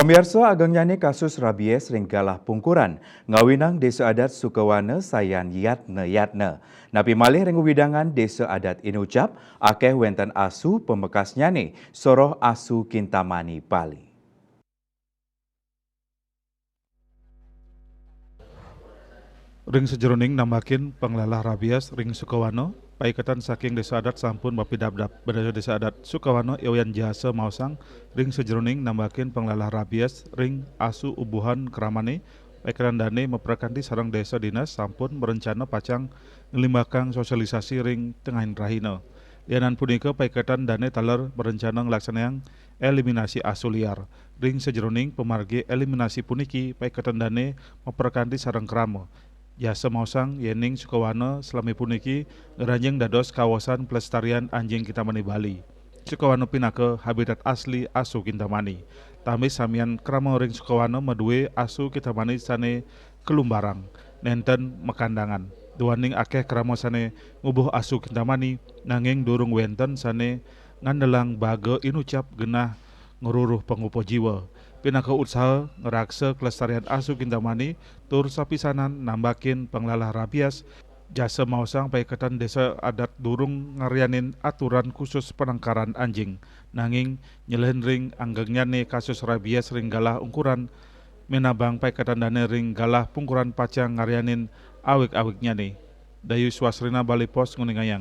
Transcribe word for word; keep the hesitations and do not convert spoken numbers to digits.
Pamiarsa, agengnyane kasus rabies ring galah pungkuran ngawinang Desa Adat Sukawana sayan yatna-yatna. Napi malih ring wewidangan Desa Adat Inucap, akeh wenten asu pamekasnyane soroh asu Kintamani Bali. Ring sajeroning nambakin panglalah rabies ring Sukawana, paiketan saking Desa Adat sampun mapidabdab. Bendahara Desa Adat Sukawana Iwayan Jasa maosang, ring sajeroning nambakin panglalah rabies ring asu ubuhan kramane, paiketan dane maprakanti sareng Desa Dinas sampun mrencana pacang nglimbakang sosialisasi ring tengahing rahina. Lianan punika, paiketan dane taler mrencana nglaksanayang eliminasi asu liar. Ring sajeroning pamargi eliminasi puniki, paiketan dane maprakanti sareng krama. Jasa maosang yening Sukawana salami puniki ngranjing dados kawasan pelestarian anjing Kintamani Bali. Sukawana pinaka habitat asli asu Kintamani. Tambih samian krama ring Sukawana madue asu Kintamani sane kalumbarang, nenten makandangan. Duaning akeh krama sane ngubuh asu Kintamani, nanging durung wenten sane ngandelang baga Inucap genah ngruruh pangupa jiwa. Pinaka utsaha ngraksa kelestarian asu Kintamani tur sapisanan nambakin panglalah rabies, Jasa maosang paiketan Desa Adat durung ngaryanin aturan khusus penangkaran anjing, nanging nyelehin ring anggengnyane kasus rabies ring galah ungkuran, minabang paiketan dane ring galah pungkuran pacang ngaryanin awig-awignyane. Dayu Swasrina, Bali Post, nguningayang.